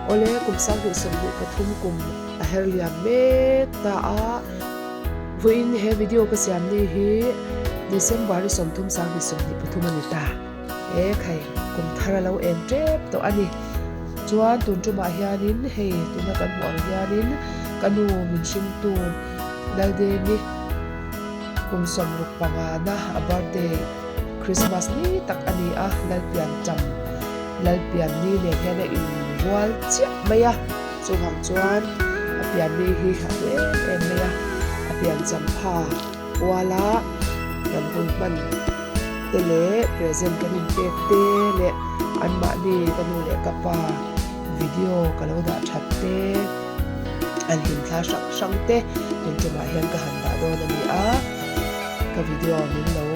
Awle, kum 2023 kum a her liam mek ta a. Vawiin he video ka siam ni hi December ni 30 2023 a ni ta. E khai, kum thar a lo eng tep tawh a ni. Chuan tun tumah hianin hei tuna kan hmuh ang hianin ka nu min hringtu Laldengi kum 65 na a birthday Christmas ni tak a ni a, Lalpian cham Lalpian ni nen hian a inrual chiah mai a, chuvang chuan a pian ni hi a hlu em em mai a, a pian cham pha kuala kan hun hman te leh present kan inpek te leh anmahni ka nu leh ka pa video ka lo dah that te an hlimthla hrang hrang te tun tumah hian ka han dah dawn a ni a, ka video min lo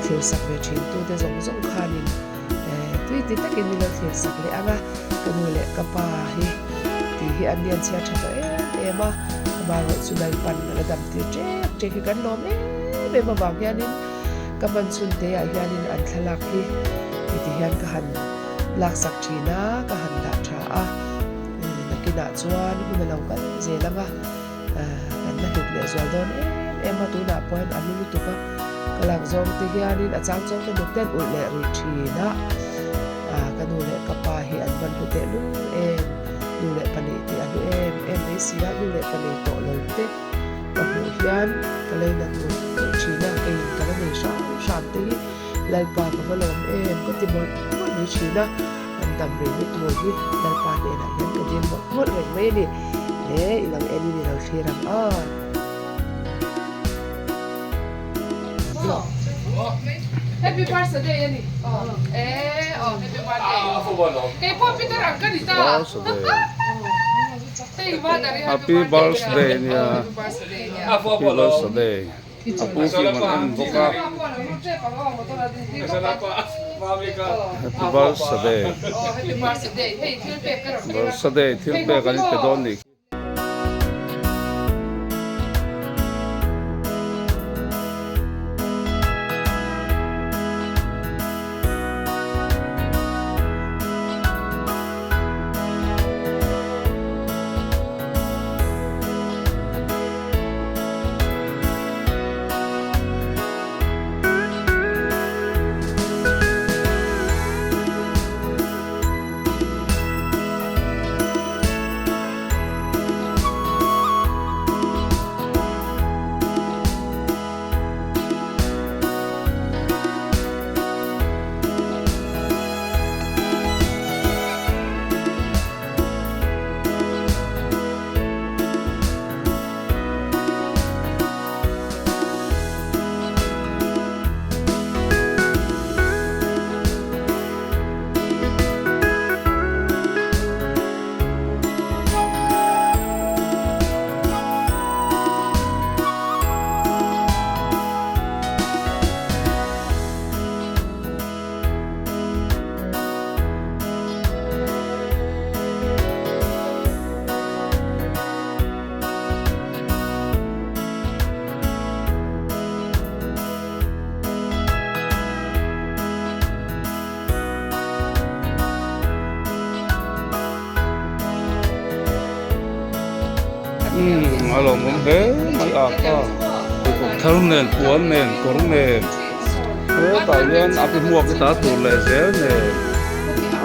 thlir sak ve thin tu te zawng zawng khanin tui ti takin min lo thlir sak leh ang a, ka nu leh ka pa hi tih hi an lian chhiar tha tawh em em a, amaherawh chu Lalpan a la dam tir ṭek ṭek hi kan lawm em em avang hianin ka hman chhun te ah hianin an thlalak hi heti hian ka han lak sak thin a, ka han dah tha a, nakinah chuan hun a lo kal zel ang a, kan la hlut leh zual dawn em em a, tunah pawh hian a lu lutuk a, ka lak zawng te hianin a chang chuan ka hnuk te an ulh leh rih thin a, ka nu leh ka pa hi an van hlu teh lul em, nu leh pa neih te a hlu em em mai si a, nu leh pa nei tawh lo te ka hmuh hian ka lei nat mawlh mawlh thin a, keiin ka la nei hram hram te hi Lalpa ka va lawm em ka ti mawlh mawlh mai thin a, an dam rei na tur hi Lalpa hnenah hian ka dil mawlh mawlh reng mai a ni. Le i lo en in i lo thlir ang a. Happy birthday a ni. Eh, oh, happy birthday. Kei pawh Peter ang ka ni ta. Happy birthday nia. Happy birthday. A pu khi man en bawk a. Happy birthday. Birthday thil pek an inpe dawn nih khi. Umm a lawmawm hle mai a ka pheikhawk thar nen puan nen kawr nen hetah hian a pi hmuak hi ta tur leh zel nen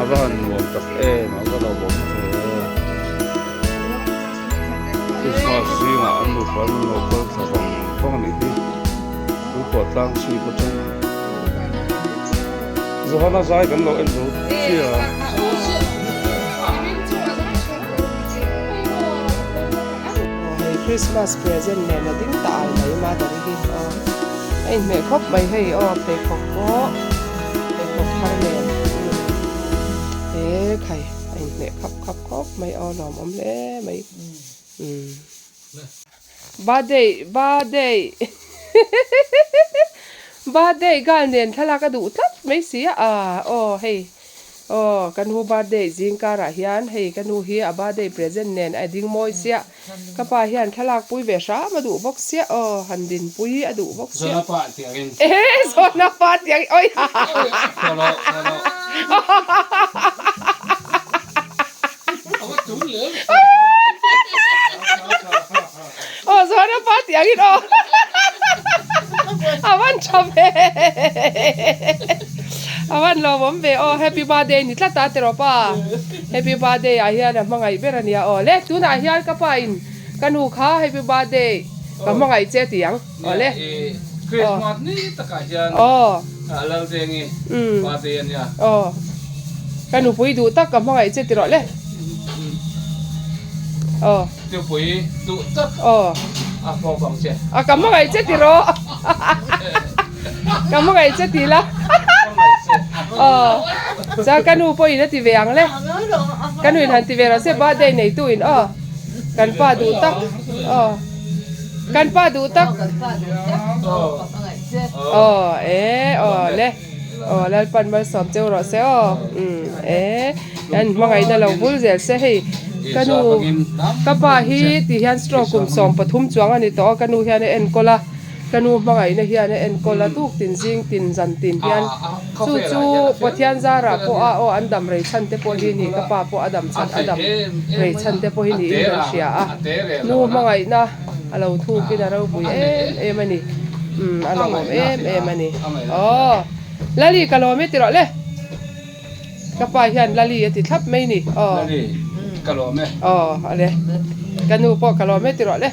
a va han nuam tak em a va lawmawm hle. Christmas zingah an nupa an lo kal thla vang vang a nih hi tuipawh tlang chhip atang Johana zai kan lo en zo chiah a. Hei Christmas present nen a ding ta al mai mother hi aw a inhmeh khawp mai hei aw pheikhawk pawh pheikhawk thar nen he khai a inhmeh khap khap khawp mai aw lawmawm hle mai umm birthday birthday birthday girl nen thlalak a duh tlat mai si a aw hei. Aw, ka nu birthday zing karah hian hei ka nu hi a birthday present nen a ding mawi chiah. Ka pa hian thlalak pui ve hram a duh bawk chiah aw, han din pui a duh bawk chiah. Zawna pa tiangin. Ehe, zawna pa tiangin oi ha ha ha. Thaw loh, thaw loh. Aw Zohana pa tih angin aw a van tha ve a van lawmawm ve aw happy birthday ni tlat a tiraw pa happy birthday ah hian a hmangaih ber a nia aw le tunah hian ka pa in ka nu kha happy birthday ka hmangaih che tih ang aw le Christmas ni takah hian Laldengi birthday a nia aw ka nupui duh tak ka hmangaih che tiraw le aw. Tupui duh tak a fawp ang che. A ka hmangaih che ti rawh. Ka hmangaih che ti la. Aw. Chuan ka nu pawhin a ti ve ang le. Ka nu in han ti ve rawh se birthday neitu in aw. Kan pa duh tak. Aw. Kan pa duh tak. Aw e aw le. Aw Lalpan malsawm cheu rawh se aw. Umm e kan hmangaihna lo bul zel se hei ka nu ka pa hi ti hian stroke kum 13 chuang a ni tawh a ka nu hian a enkawl a ka nu hmangaihna hian a enkawl a tuk tin zing tin zan tin hian chu chu Pathian zarah pawh a aw an dam rei chhan te pawh hi ni ka pa pawh a dam chhan a dam rei chhan te pawh hi niin kan hria a nu hmangaihna a lo thukin a ropui em em a ni umm a lawmawm em em a ni aw Lali ka lawm e ti rawh le ka pa hian Lali a ti thlap mai ni aw Lali ka lawm e aw a le ka nu pawh ka lawm e ti rawh le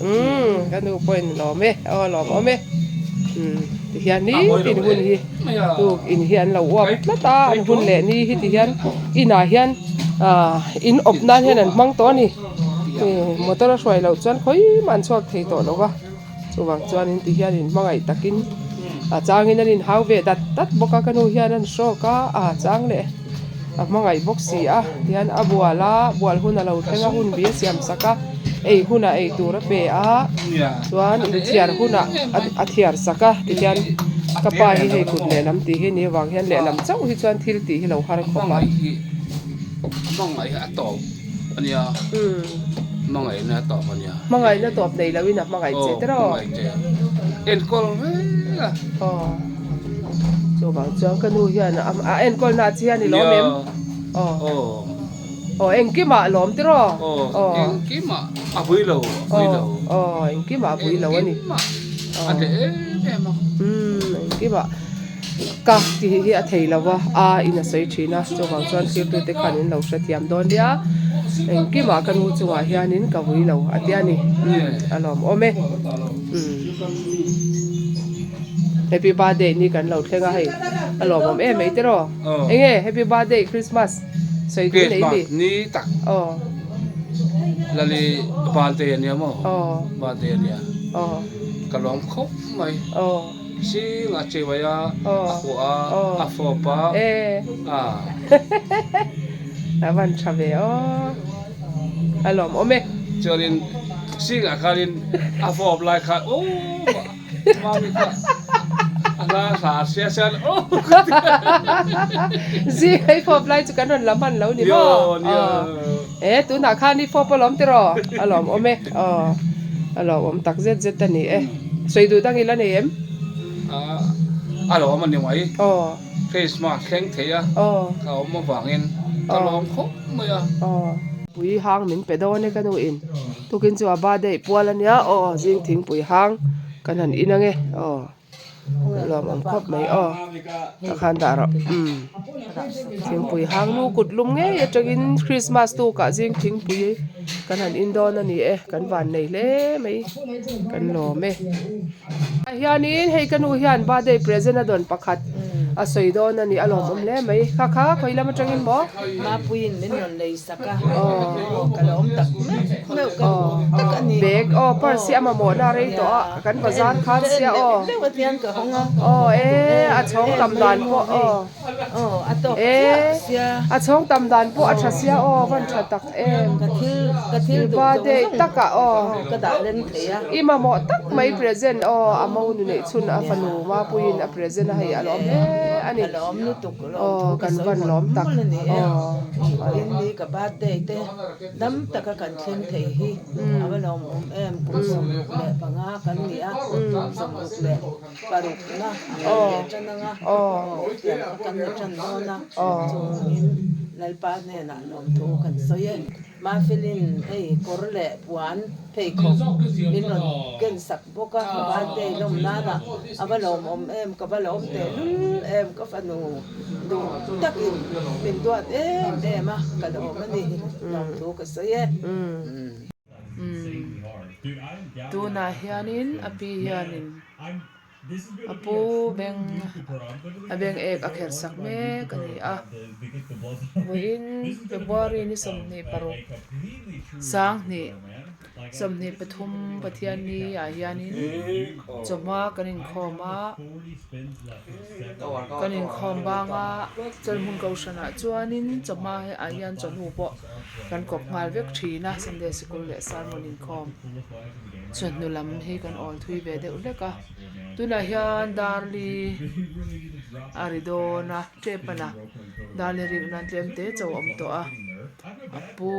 umm ka nu pawhin lawm e aw lawmawm e umm ti hian ni tin hun hi tuk in hi an lo uap tlat a an hun leh ni hi ti hian inah hian ah in awp nan hian an hmang tawh a ni. Motor a hruai loh chuan khawi mah an chhuak thei tawh lo va, chuvang chuanin ti hian in hmangaih takin a changin an inhau ve dat dat bawk a, ka nu hian an hrawk a, a chang leh a hmangaih bawk si a, tihian a bual a, bual hun a lo thleng a, hun bi a siam sak a, ei hunah ei tur a pe a, chuan inthiar hunah a thiar sak a, tihian ka pa hi hei kut lehlam tih hi ni avang hian lehlam chauh hi chuan thil tih hi lo har khawp a. Ania hmangaihna tawp ania. Hmangaihna tawp nei loin a hmangaih che tiraw? Aw hmangaih che. Enkawl reng a. Aw. Chuvang chuan ka nu hian a enkawl na che hian i lawm em? Aw. Aw. Aw engkimah a lawm tiraw? Aw engkimah a vui lo a vui lo. Aw engkimah a vui lo a ni. Engkimah a teh em em a. Umm engkimah. Ka tih hi a thei lo a, a in a sawi thin a, chuvang chuan thirtute khan in lo hrethiam dawn nia, engkimah ka nu chungah hianin ka vui lo a tia ni, umm a lawmawm e, umm happy birthday ni kan lo thleng a hei a lawmawm em mai tiraw, enge happy birthday christmas sawi duh nei mi, ni tak aw lali birthday ania maw, aw birthday ania, aw ka lawm khawp mai, aw. Sing a chei a, a huah a, a fawp a, a. A van tha ve aw, a lawmawm e. Chuanin sing ah khanin a fawp lai khan aw mami kha a hla hla a hria sia aw ka ti. Zing hei fawp lai chu kan rawn la hman lo ni maw? Nia nia. E tunah khan i fawp alawm tiraw? A lawmawm e aw a lawmawm tak zet zet a ni e. Sawi duh dang ila nei em? A lawm a ni mai. Aw. Christmas thleng thei a. Aw. Ka awm avangin ka lawm khawp mai a. Aw. Pui hang min pe dawn e ka nu in. Tukin chu a birthday pual a nia aw zing thingpui hang kan han in ange aw. Lawm awm khawp mai aw tah khan dah rawh umm thingpui hang nu kut lum ngei atangin christmas tukah zing thingpui kan han in dawn a ni e kan van nei hle mai kan lawm e ah hianin hei ka nu hian birthday present a dawn pakhat a sawi dawn a ni a lawmawm hle mai kha kha khawi lam atangin maw Mapuiin min rawn lei sak a aw ka lawm tak meuh meuh ka duh tak a ni bag aw purse hi a mamawhna a rei tawh a. Kan bazar khan sia aw. Aw e a chhawng tam dan pawh aw. E a chhawng tam dan pawh a tha sia aw van tha tak em. Birthday takah aw. I mamawh tak mai present aw a mo nu neih chhun a fanu Mapuiin a present a hei a lawm hle a ni. Aw kan van lawm tak aw. Dam taka kan thleng thei hi a va lawmawm em? Kum 65 kan ni a, 66 na a ngai leh tan ang a, tiang kha kan ni tan dawn a, chuvangin. Lalpa hnenah lawmthu kan sawi e. Mafilin hei kawr leh puan pheikhawk min rawn ken sak bawk a, ka birthday lawm nanah a va lawmawm em, ka va lawm tehlul em, ka fanu duh takin min duat em em a, ka lawm a ni, lawmthu ka sawi e. Tunah hianin a pi hianin A pu beng a beng ek a kher sak mek a ni a vawiin February ni 26 sanghnih 23 Pathianni ah hianin chawhma kan inkhawm a kan inkhawm bang a chawlhmun kohhran ah chuanin chawhma ah hian chawhnu pawh kan kawp nghal vek thin a Sunday sikul leh sermon inkhawm. Chawhnu lam hi kan awl thui ve deuh hlek a, tunah hian darli a ri dawn a, tep a na, darli rik nan tlem te chaw a awm tawh a, a pu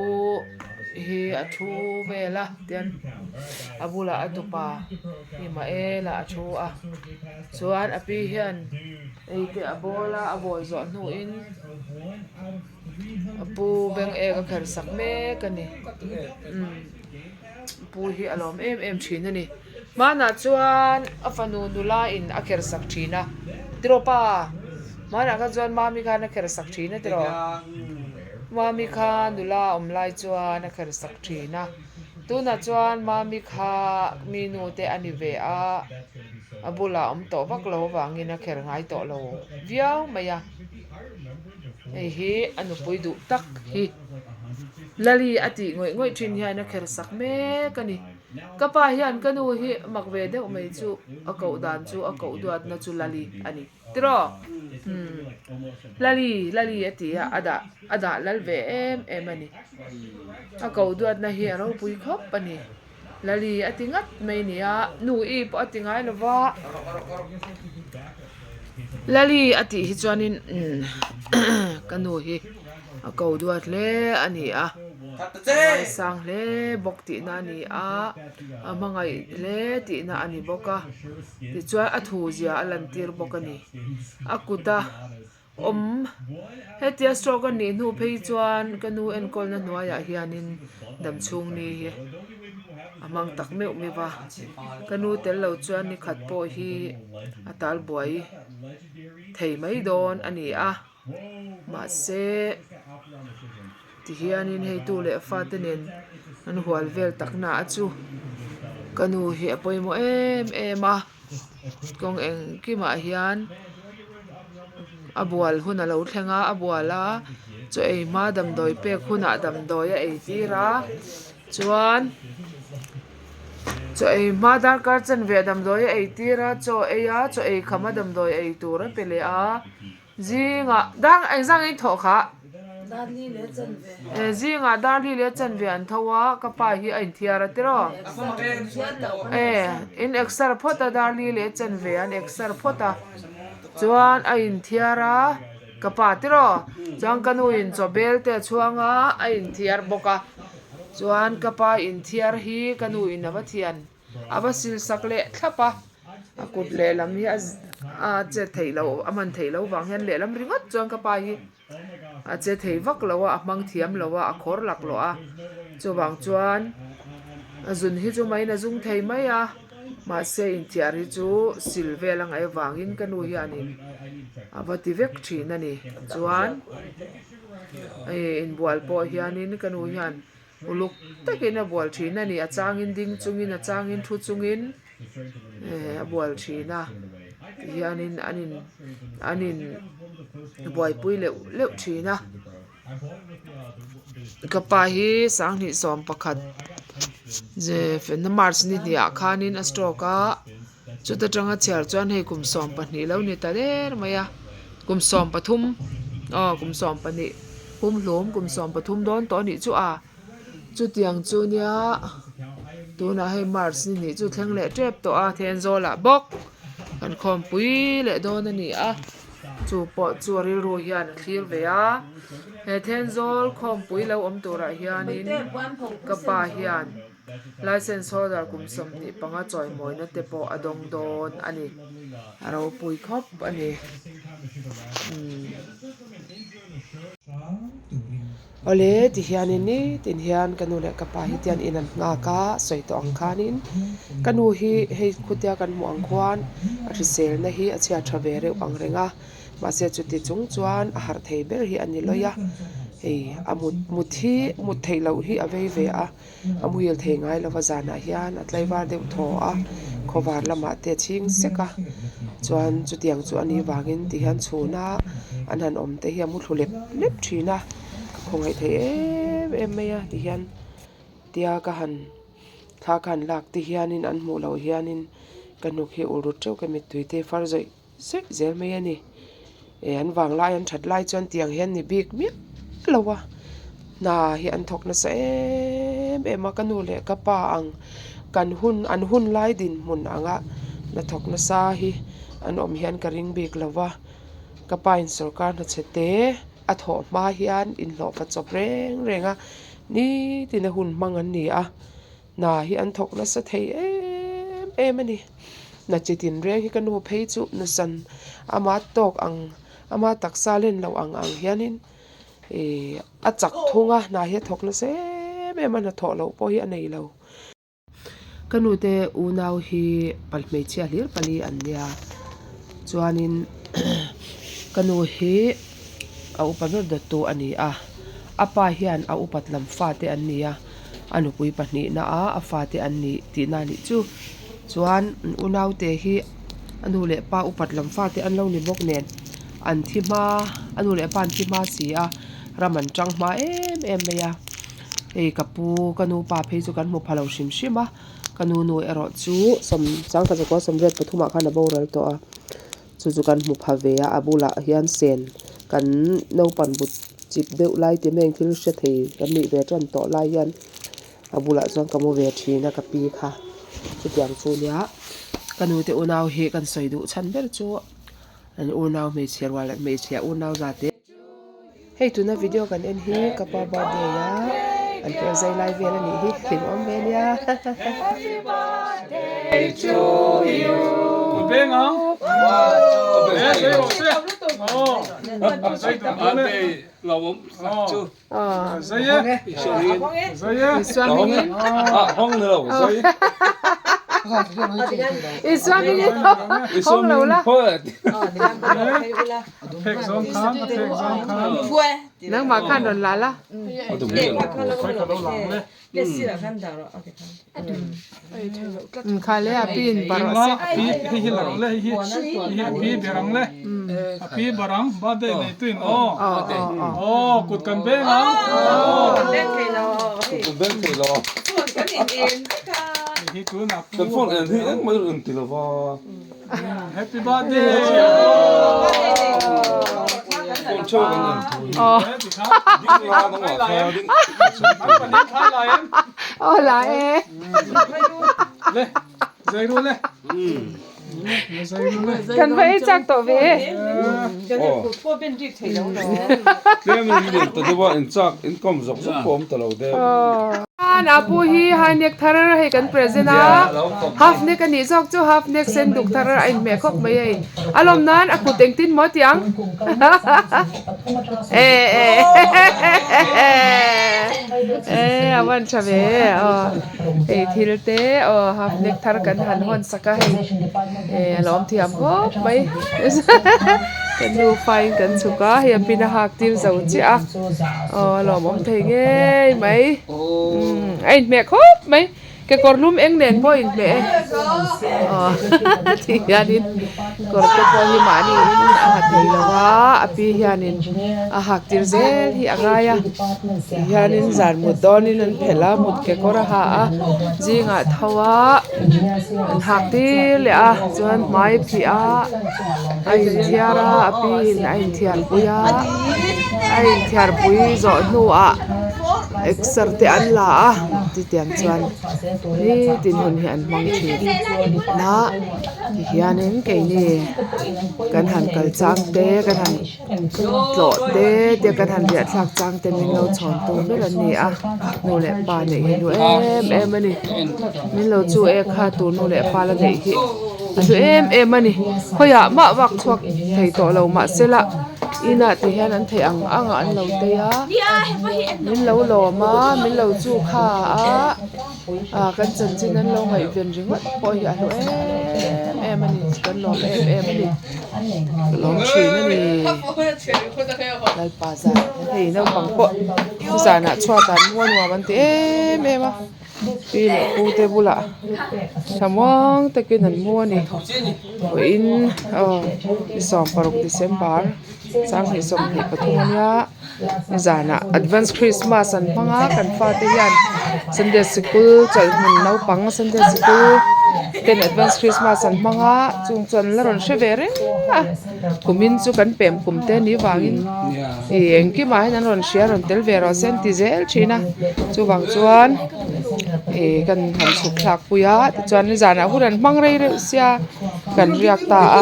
hi a thu vel a tian a bulah a tupa hi Maela a thu a, chuan a pi hian ei te a bawl a, a bawl zawh hnuin a pu beng ek a kher sak mek a ni umm. Pu hi a lawm em em thin a ni. Hmanah chuan a fanu nula in a kher sak thin a, tiraw pa? Hmanah kha chuan mami khan a kher sak thin a tiraw? Mami kha nula a awm lai chuan a kher sak thin a, tunah chuan mami kha mi nu te a ni ve a, a bulah a awm tawh vak lo avangin a kher ngai tawh lo viau mai a, hei hi a nupui duh tak hi. Lali a tih ngawih ngawih thin hian a kher sak mek a ni. Ka pa hian ka nu hi mak ve deuh mai chu a koh dan chu a koh duatna chu Lali a ni. Tiraw? Umm. Lali, Lali a ti a, a dah a dah lal ve em em a ni. A koh duatna hi a ropui khawp a ni. Lali a ti ngat mai nia, nu i pawh a ti ngai lo va. Lali a tih hi chuanin ka nu hi a ko duat hle a ni a, a ngaisang hle bawk tihna a ni a, a hmangaih hle tihna a ni bawk a, tichuan a thu zia a lantir bawk a ni. A kut a awm. Hetia stroke a nih hnu phei chuan ka nu enkawlna hnuaiah hianin damchhung ni hi a hmang tak meuh meuh va, ka nu tel lo chuan ni khat pawh hi a tal buai thei mai dawn a ni a, mahse tihianin hei tu leh fate nen an hual vel takna a chu ka nu hi a pawimawh em em a. Kawng engkimah hian a bual hun a lo thleng a, a bual a chaw ei hma damdawi pek hunah damdawi a ei tir a chuan chaw ei hma darkar chanve damdawi a ei tir a chaw ei a chaw ei kham a damdawi ei tur a pe leh a. Zingah dar engzah nge in thawh khah? Zingah dar li leh chanve an tho a, ka pa hi a inthiar a tiraw? In exer phawt a dar li leh chanve an exer phawt a, chuan a inthiar a ka pa tiraw? Chuan ka nu in chaw bel te a chhuang a, a inthiar bawk a, chuan ka pa inthiar hi ka nu in a va thian. A va sil sak leh thlap a, a kut lehlam hi a a che theih loh a hman theih loh vang hian lehlam ringawt chuan ka pa hi a che thei vak lo a, a hmang thiam lo a, a khawr laklawh a, chuvang chuan a zun hi chu mahin a zung thei mai a, mahse inthiar hi chu sil vel a ngaih avangin ka nu hianin a va ti vek thin a ni chuan hei inbual pawh hianin ka nu hian. Uluk takin a bual thin a ni, a changin ding chungin a changin thu chungin eh a bual thin a tihianin an in an in buaipui leuh leuh thin a ka pa hi 2011 ze march ni hnih ah khanin a stroke a chuta tanga chhiar chuan hei kum 12 lo ni ta der mai a kum 13 aw kum 12 pumhlum kum 13 dawn tawh a nih chu a chutiang chu nia tunah hei march ni hnih chu thleng leh tep tawh a Thenzawl ah bawk kan khawmpui leh dawn a ni a chu pawh chu a rilru hian a thlir ve a he Thenzawl khawmpui lo awm turah hianin ka pa hian. License holder kum 25 chawimawina te pawh a dawng dawn a ni. A ropui khawp a ni. Umm. Awle tihianin nitin hian ka nu leh ka pa hi tian in an nghak a sawi tawh ang khanin ka nu hi hei khutia kan hmuh ang khuan a hriselna hi a chhiat tha ve reuh ang reng a mahse chuti chung chuan a harh thei ber hi a ni lawih a hei a mut mut hi mut theih loh hi a vei ve a. A muhil thei ngai lova zanah hian a tlaivar deuh thaw a, khawvar lamah te a chhing sek a, chuan chutiang chu a nih vangin ti hian chhuna an han awm te hi a mu thlu lep lep thin a, ka khawngaih thei em em mai a ti hian tia ka han thla ka han lak te hianin an hmuh loh hianin ka hnuk hi ulh rut teuh ka mittui te far zawih zawih zel mai a ni. Eh an vang lai an that lai chuan tiang hian ni bik miah lo a hna hi an thawk nasa em em a ka nu leh ka pa ang kan hun an hun lai dinhmun anga hna thawk nasa hi an awm hian ka ring bik lo va ka pa in sawrkar hna chhe te a thawh hma hian inhlawhfa chawp reng reng a nitin a hun hmang an ni a. Hna hi an thawk nasa thei em em a ni. Hna chi tin reng hi ka nu phei chu nusan ama tawk ang ama taksa len loh ang ang hianin ihh a chak thung a hna hi a thawk nasa em em a hnathawh loh pawh hi a nei lo. Ka nu te unau hi pal hmeichhia hlir pali an nia chuanin ka nu hi a upa ber dawttu a ni a a pa hian a upat lam fate an ni a. A nupui pahnihna a a fate an nih tihna a nih chu. Chuan unaute hi a nu leh pa upat lam fate an lo ni bawk nen an thi hma a nu leh pa an thi hma si a ram an tang hma em em mai a. Hei ka pu ka nu pa phei chu kan hmu pha lo hrim hrim a ka nu nu erawh chu sawm sangkhat zakua sawmriat pathumah khan a boral tawh a. Chu chu kan hmu pha ve a a bulah hian sen kan naupang but chip deuh lai te mai thil hre thei kan nih ve tan tawh lai hian a bulah chuan ka mu ve thin a ka pi kha chutiang chu nia ka nu te unau hi kan sawi duh chhan ber chu an unau hmeichhe rual leh hmeichhia unau za te. Hei tuna video kan en hi ka pa birthday a an tel zai lai vel a nih hi hlim awm ve nia. Nangmah khan rawn la la. Kha le a pi in pa rawh se. Happy birthday! Aw la e. Kan va ei chak tawh ve. Tlem in in ta deuh a in chak in kawm zawk zawk pawh awm ta lo deuh. A pu hi high neck thar hei kan present a half neck a nih zawk chu half neck sen duk thar a inhmeh khawp mai hei a lawm nan a kut engtin maw tih ang e e e a van tha ve aw hei thil te aw half neck thar kan han hawn sak a hei e a lawm thiam khawp mai Ka nufa in kan chhuk a, hei a pin a hak tir zo chiah a, aw a lawmawm thei ngei mai, umm a inhmeh khawp mai, kekawr lum eng nen pawh a inhmeh e, aw ti hianin kawr te pawh hi mahni in a ha thei lo a, a pi hianin a hak tir zel hi a ngai a, ti hianin zan mut dawnin an phelh a, mut kekawr a ha a, zingah tho a an hak tir leh a chuan hmai phih a. A inthiar a a piin a inthiar pui a a inthiar pui zawh hnuah exer te an la a chutiang chuan nitin hun hi an hmang thin a tihianin keini kan han kal chang te kan han tlawh te te kan han riah thlak chang te min lo chhawn tur ber an ni a nu leh pa neih hi hlu em em a ni min lo chu e kha tur nu leh pa la neih hi. A hlu em em a ni khawiah mah vak chhuak thei tawh lo mahsela Inah te hian an theih ang ang ah an lo tei a min lo lawm a min lo chu kha a ah kan chanchin an lo ngaihven ringawt pawh hi a hlu em em a ni kan lawm em em a ni ka lawm thin a ni Lalpa zan hei naupang pawh nizanah chhuat ah an mu a nuam an ti em em a. Pi leh pu te bulah thlamuang takin an mu a ni vawiin aw ni 16 December 2023 ania nizanah advance Christmas an hmang a kan fate hian Sunday sikul chawlhhmun naupang Sunday sikul ten advance Christmas an hmang a chung chu an la rawn hre ve reng a kumin chu kan pem kum te ni vangin ih engkimah hian an rawn hria rawn tel ve rawh se an ti zel thin a chuvang chuan ih kan han chhuk thlak pui a tichuan nizanah hun an hmang rei reuh sia kan riak ta a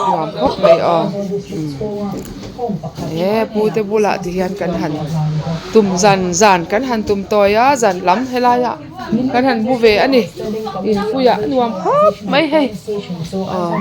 nuam khawp mai aw he pu te bulah ti hian kan han tum zan zan kan han tum tawi a zan lam helai ah kan han hmu ve a ni inpuiah nuam khawp mai hei aw.